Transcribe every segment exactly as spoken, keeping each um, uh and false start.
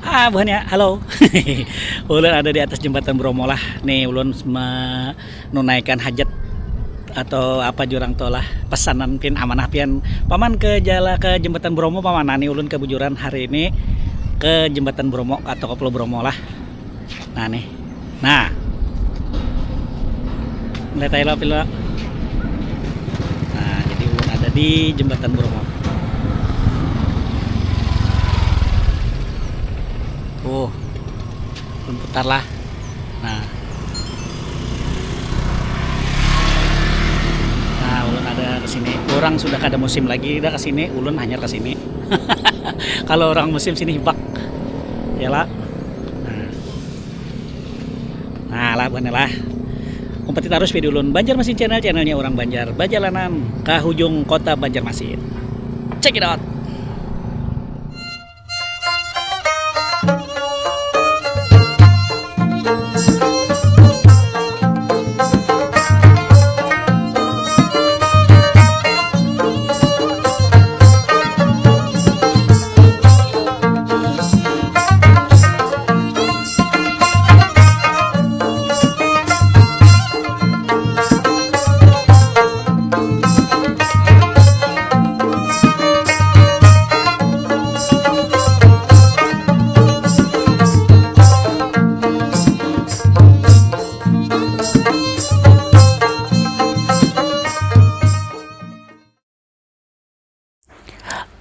Ah, buhannya, halo. Ulun ada di atas jembatan Bromo lah. Nih, ulun menunaikan hajat atau apa jurang tu lah, pesanan pian, amanah pian. Paman ke jala ke jembatan Bromo, paman. Nah, nih ulun kebujuran hari ini ke jembatan Bromo atau ke Pulau Bromo lah. Nah, nih. Nah. Lihat aja lah, Pilo. Nah, jadi ulun ada di jembatan Bromo. Oh, ulun putar lah. Nah. Nah, ulun ada ke sini. Orang sudah kada musim lagi dah ke sini, ulun hanyar ke sini. Kalau orang musim sini hibak. Ya lah. Nah. Nah, lah, buhannya lah. Umpati tarus video ulun, Banjarmasin Channel, channelnya orang Banjar, bajalanan ke hujung kota Banjarmasin. Check it out.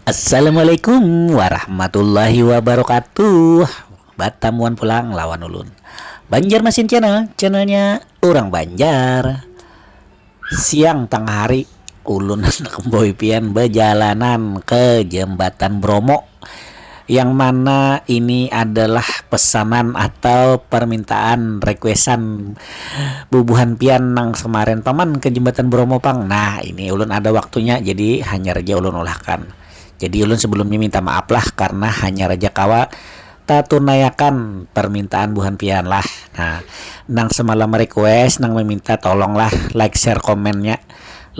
Assalamualaikum warahmatullahi wabarakatuh. Batamuan pulang lawan ulun, Banjarmasin Channel, channelnya orang Banjar. Siang tengah hari, ulun anak boy pian bajalanan ke Jembatan Bromo, yang mana ini adalah pesanan atau permintaan requestan bubuhan pian nang kemarin, "Paman, ke Jembatan Bromo pang." Nah, ini ulun ada waktunya, jadi hanyar aja ulun ulahkan. Jadi ulun sebelumnya minta maaf lah karena hanyar aja kawa tatunaiakan permintaan buhan pian lah. Nah, nang semalam request, nang meminta, tolonglah like, share, komennya,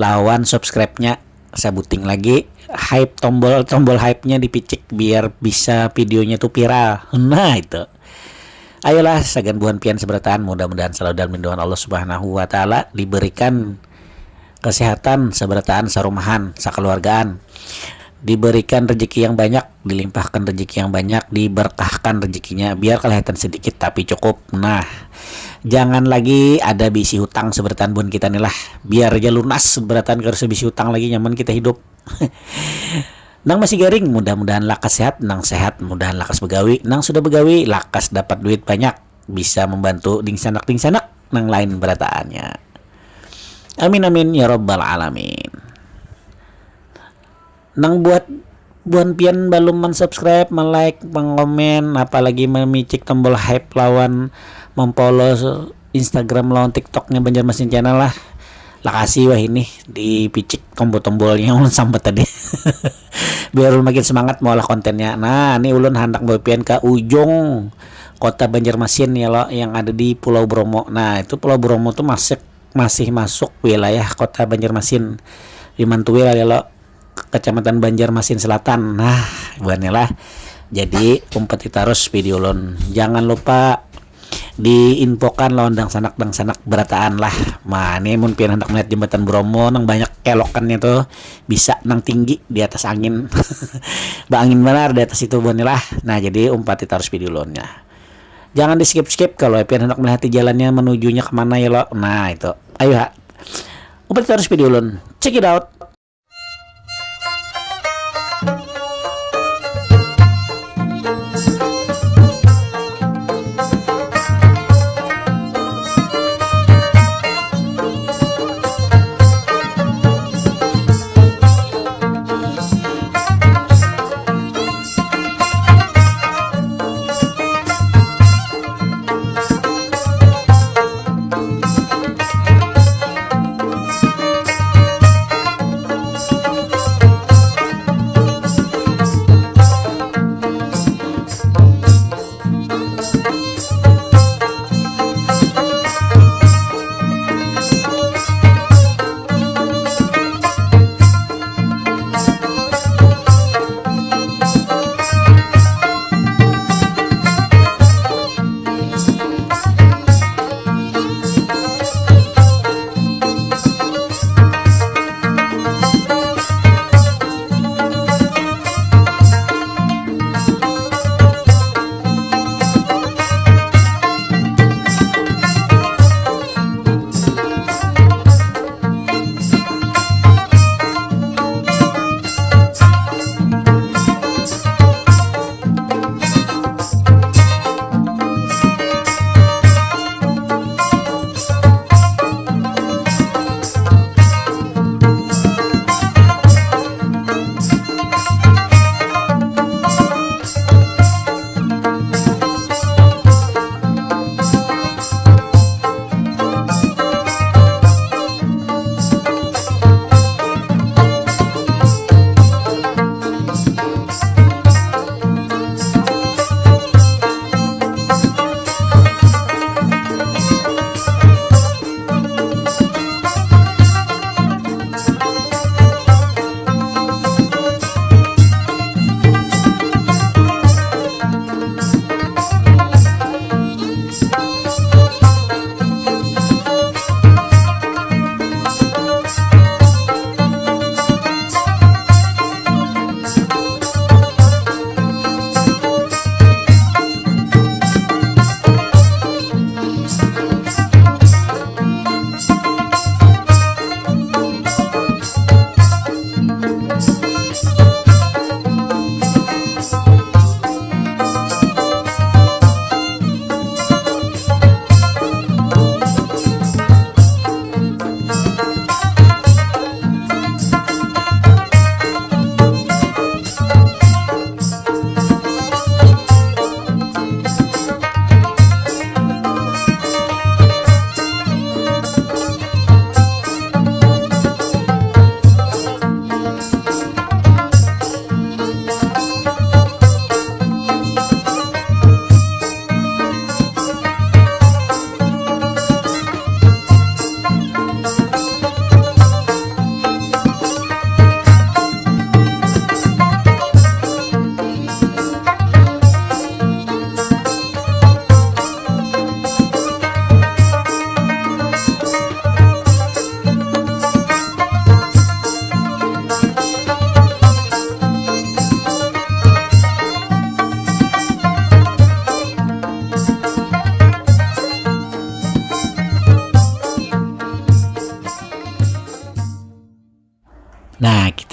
lawan subscribe-nya. Sabuting lagi, hype, tombol tombol hype-nya dipicik biar bisa videonya tuh viral. Nah, itu. Ayolah, sagan buhan pian seberataan, mudah-mudahan selalu dalam lindungan Allah Subhanahu wa Ta'ala, diberikan kesehatan seberataan, sarumahan, sakeluargaan, diberikan rezeki yang banyak, dilimpahkan rezeki yang banyak, diberkahkan rezekinya, biar kelihatan sedikit tapi cukup. Nah, jangan lagi ada bisi hutang seberataan buhan kita nih lah, biar aja lunas seberataan, kada usah bisi hutang lagi, nyaman kita hidup. Nang masih garing, mudah-mudahan lakas sehat. Nang sehat, mudahan lakas begawi. Nang sudah begawi, lakas dapat duit banyak, bisa membantu dingsanak-dingsanak nang lain berataannya. Amin, amin, ya robbal alamin. Nang buat buhan pian balum mansubscribe, malike, mangkomen, apalagi mamicik tombol hype lawan memfollow Instagram lawan TikToknya Banjarmasin Channel lah. Lakasi wah ini dipicik tombol-tombolnya ulun sambat tadi. Biar ulun makin semangat maulah kontennya. Nah, ini ulun handak bawa pian ke ujung kota Banjarmasin ya lo, yang ada di Pulau Bromo. Nah, itu Pulau Bromo tuh masih masih masuk wilayah kota Banjarmasin. Di Mantuil ya lo, Kecamatan Banjarmasin Selatan. Nah, buhannya lah. Jadi umpati tarus video ulun. Jangan lupa diinfokan lawan dangsanak-dangsanak berataan lah. Nah, ini mun pian handak melihat jembatan Bromo nang banyak kelokannya tuh, bisa nang tinggi di atas angin. Baangin banar di atas itu buhannya lah. Nah, jadi umpati tarus video ulunnya. Jangan di skip-skip kalau pian handak melihat jalannya menujunya kemana ya lo. Nah, itu. Ayo ha. Umpati tarus video ulun. Check it out.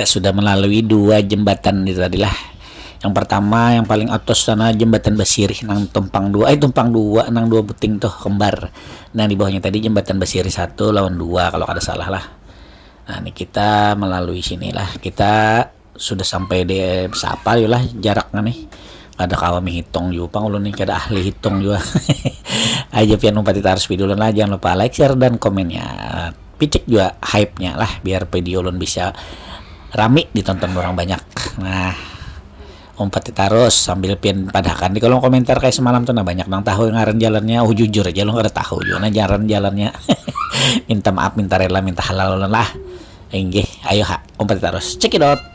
sudah melalui dua jembatan itu tadi lah. Yang pertama, yang paling atas sana, jembatan Basirih nang tumpang dua, eh, tumpang dua, nang dua buting tuh, kembar. Nah, di bawahnya tadi jembatan Basirih satu lawan dua, kalau kada salah lah. Nah, ini kita melalui sini lah. Kita sudah sampai di, siapa yo lah jaraknya nih. Kada kawa menghitung juga pang ulun nih, kada ahli hitung juga. Aja pian umpati tarus video ulun lah, jangan lupa like, share, dan komennya. Picik juga hype-nya lah, biar video ulun bisa rami ditonton orang banyak. Nah, umpati tarus sambil pian padahakan di kolom komentar kayak semalam tuh, nah, banyak nang tahu ngaran jalannya. Oh, jujur aja, ulun kada tahu juga nah ngaran jalannya. Minta maaf, minta rela, minta halal ulun lah. Inggih, ayo ha, umpati tarus. Check it out.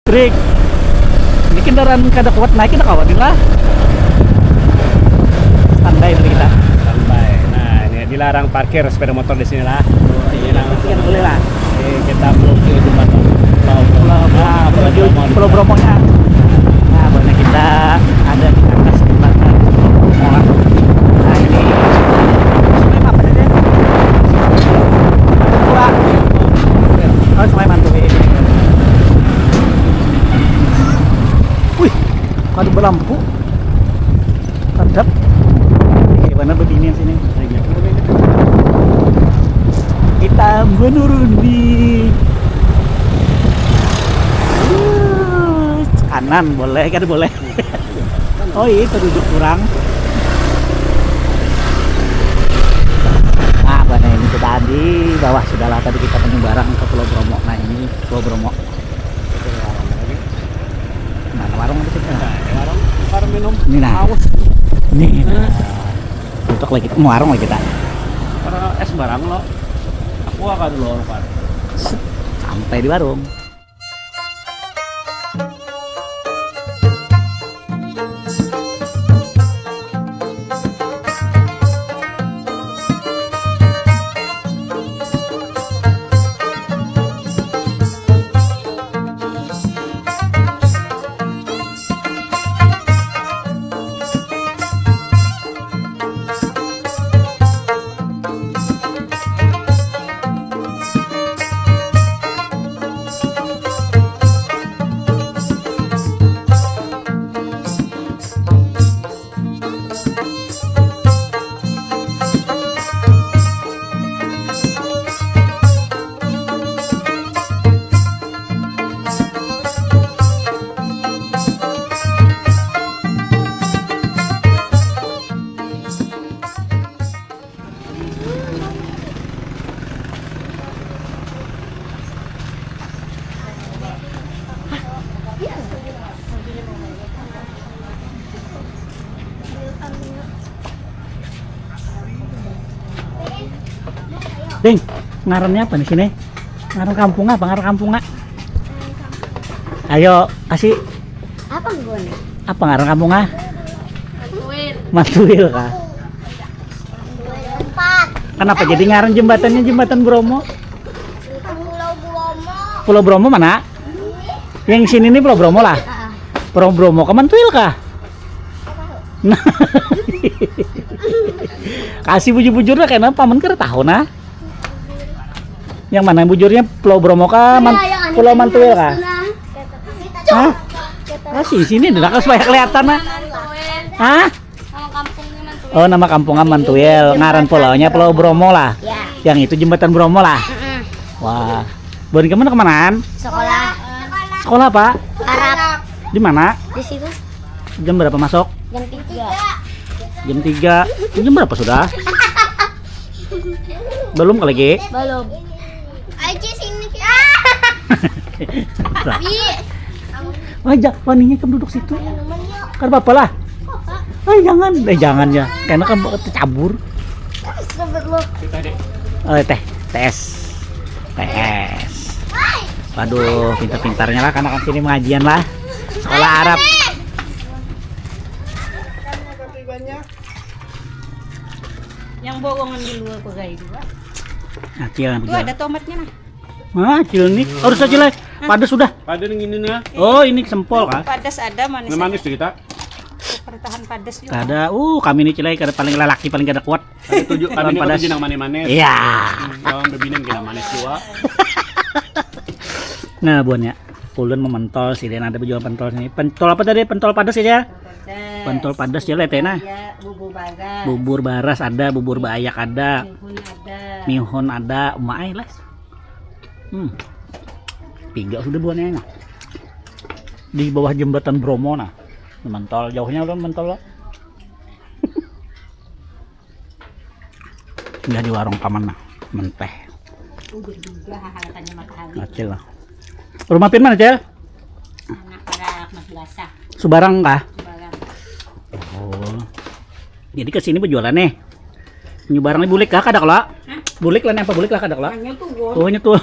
Trik. Ini kendaraan kada kuat naik, kada kawa nih lah. Standby dulu kita. Standby. Nah, ini dilarang parkir sepeda motor di sini lah. Oh, iya, nah, nanti kan boleh lah. Oke, kita menuju jembatan Pulau Bromo. Pulau, ah, Pulau menuju Bromo. Pulau Bromo ya. Nah, buhannya kita ada di atas jembatan Pulau Bromo lah. Nah, ini sungai apa tadi? Pura. Aduh, belampu. Kedap. Eh, mana bebinian sini? Kita menurun di kanan, boleh kan? Boleh. Oh iya, itu duduk kurang. Nah, bana ini kita di bawah sudah lah, tadi kita menyeberang ke Pulau Bromo. Nah, ini Pulau Bromo. Mana warung di situ? Nah, warung, warung minum. Ini nah. Haus. Ini nah. Untuk lagi mau warung lagi kita. Karena es barang lo. Aku akan dulu kan. Sampai di warung. Ding, ngarannya apa nih sini? Ngaran kampung apa? Ngaran kampung nggak? Ayo, kasih. Apa ngguanya? Apa ngaran kampung ah? Mantuil. Mantuil kah? Empat. Kenapa jadi ngaran jembatannya Jembatan Bromo? Pulau Bromo. Pulau Bromo mana? Yang sini nih Pulau Bromo lah. Pulau Bromo ke Mantuil kah? Nah. Kasih bujur-bujur lah, kenapa? Paman kada tahu nah. Yang mana bujurnya, Pulau Bromo kah? Man-, Pulau Mantuil kah? Hah? Ah, sini, sini, dah, supaya kelihatan nah. Hah? Nama kampungnya Mantuil. Oh, nama kampungnya Mantuil. Ngaran pulaunya Pulau Bromo lah. Ya. Yang itu Jembatan Bromo lah. Mm-mm. Wah. Buhan kemana, kemanaan? Sekolah. Sekolah apa? Arab. Di mana? Di situ. Jam berapa masuk? Jam tiga. Jam tiga. Ini jam berapa sudah? Belum kali, Ki? Belum. Aja sini, Ki. Wah, ja-, waninya ikam duduk situ. Kada apa-apa lah. Eh, jangan. Eh, jangan ya. Karena kan tercabur. Astagfirullah. Eh, teh, T S. T S. Waduh, pintar-pintarnya lah kanakan sini mengajian lah. Sekolah Arab. Yang borongan di luar pegai dua. Nah, Cil, yang tuh bejual. Ada tomatnya nah. Nah, Cil nih. Harus aja lah. Padas sudah. Pada yang ini nah. Oh, ini sempol kah? Padas ada, manis. Nah, manis ada. Kita. Pertahan padas juga. Kada. Uh, kami nih, Cil, kada paling lelaki, paling kada kuat. Kami tujuh, kami Lawan ini padas. Tujuh nang manis-manis. Iya. Hmm, lawan bebinian kena manis juga. Nah, buannya. Ulun mementol sih, dan ada bejual pentol sini. Pentol apa tadi? Pentol padas ya, Cil? Padas. Pentol padas ya, letena. Iya, bubur baras. Bubur baras ada, bubur baayak ada. Mihun ada. Mihun ada, umai lah. Hmm. Tiga sudah buahnya nah. Di bawah jembatan Bromo nah. Mentol jauhnya ulun mentol lah. Udah di warung paman nah, menteh. Udah juga haharatannya matahari. Acil lah. Rumah pian mana, Cil? Anak parak Mas Basah. Subarang kah? Subarang. Oh. Jadi ke sini berjualan nih. Nyu barang nih bulik kah kada kalo? Hah? Bulik lah nih apa bulik lah kada kalo? Hanya tuh, Bos. Oh, hanya tuh.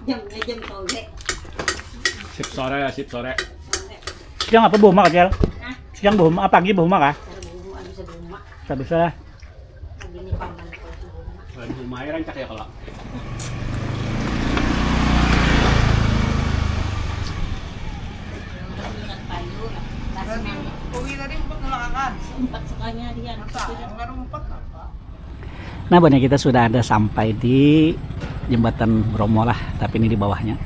Jamnya jam sore. Sip sore, sip sore. Siang apa bohma kah, Cil? Hah? Siang bohma, ah, pagi bohma kah? Ada bohma, ada bisa bohma. Bisa, bisa lah. Lagi ini paman kalau di rumah. Kalau di rumah aja rancak ya kalau. Payu, lah. Berarti Uwi tadi empat nolak akan? Empat sukanya dia. Masa? Yang baru empat apa? Nah, buhannya kita sudah ada sampai di Jembatan Bromo lah, tapi ini di bawahnya.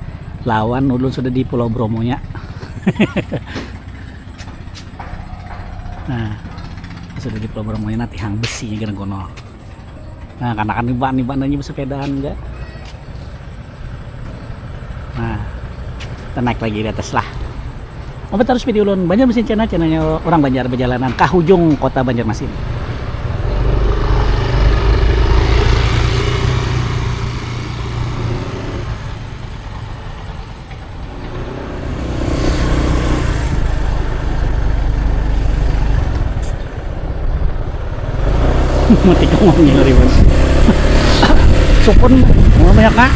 Lawan ulun sudah di Pulau Bromonya. Nah, sudah di pelabuhan mulai nanti hang besinya kena kono. Nah, karena kan niba-niba nanya bersepedaan enggak. Nah, kita naik lagi di atas lah. Obat harus video ulun Banjarmasin Channel, channelnya orang Banjar berjalanan ke hujung kota Banjarmasin. Mati kau ngomongnya hari ini. Sukun, mau banyak kak.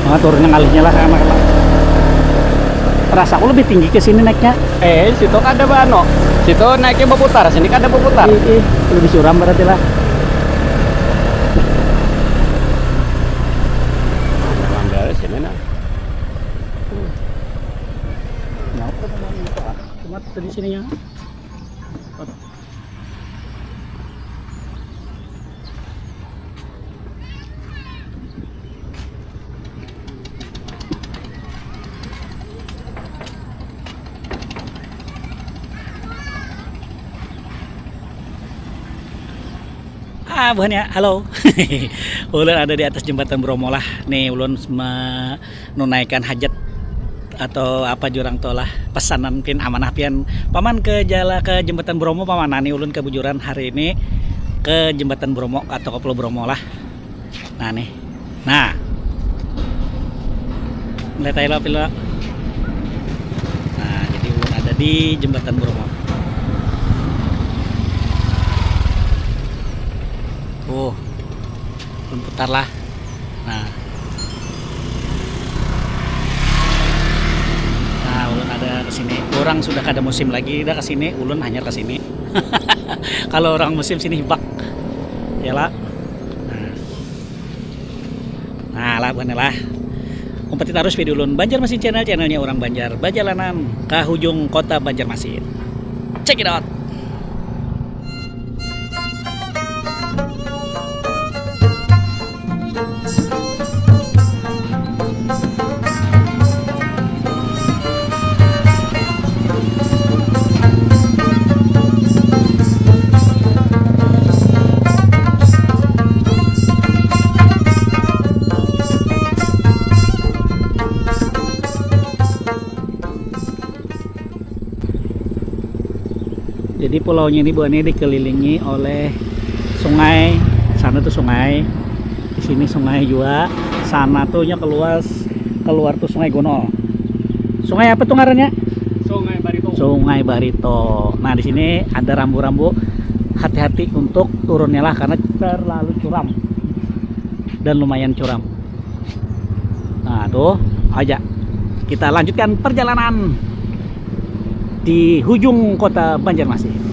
Nah, turunnya ngalihnya lah sama lah. Rasaku lebih tinggi ke sini naiknya. Eh, situ kada bano. Situ naiknya berputar, sini kada berputar. Ih, ih, lebih suram berarti lah. Ambil sini nah. Nah, aku mau buka. Cuma tadi sininya. Ah, buhannya, halo. Ulun ada di atas jembatan Bromo lah. Nih, ulun menunaikan hajat atau apa jurang tu lah, pesanan pian, amanah pian paman ke jala ke jembatan Bromo paman. Nah, nih ulun kebujuran hari ini ke jembatan Bromo atau ke Pulau Bromo lah. Nah, nih. Nah. Melihat aja lah, Pilo. Nah, jadi ulun ada di jembatan Bromo. Oh, ulun putar lah. Nah. Nah, ulun ada ke sini. Orang sudah kada musim lagi dah ke sini, ulun hanyar ke sini. Kalau orang musim sini hibak. Ya lah. Nah. Nah, lah buhannya lah. Umpati tarus video ulun Banjarmasin Channel, channelnya orang Banjar bajalanan ke hujung kota Banjarmasin. Check it out. Jadi pulaunya ini buhannya dikelilingi oleh sungai, sana tuh sungai, di sini sungai juga, sana tuh nya keluar, keluar tuh Sungai Gunul. Sungai apa tuh ngarannya? Sungai Barito. Sungai Barito. Nah, di sini ada rambu-rambu, hati-hati untuk turunnya lah karena terlalu curam dan lumayan curam. Nah, tuh aja. Kita lanjutkan perjalanan di hujung kota Banjarmasin.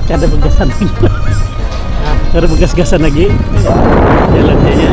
Kada begasan lagi. Kada begas-gasan lagi. Jalannya.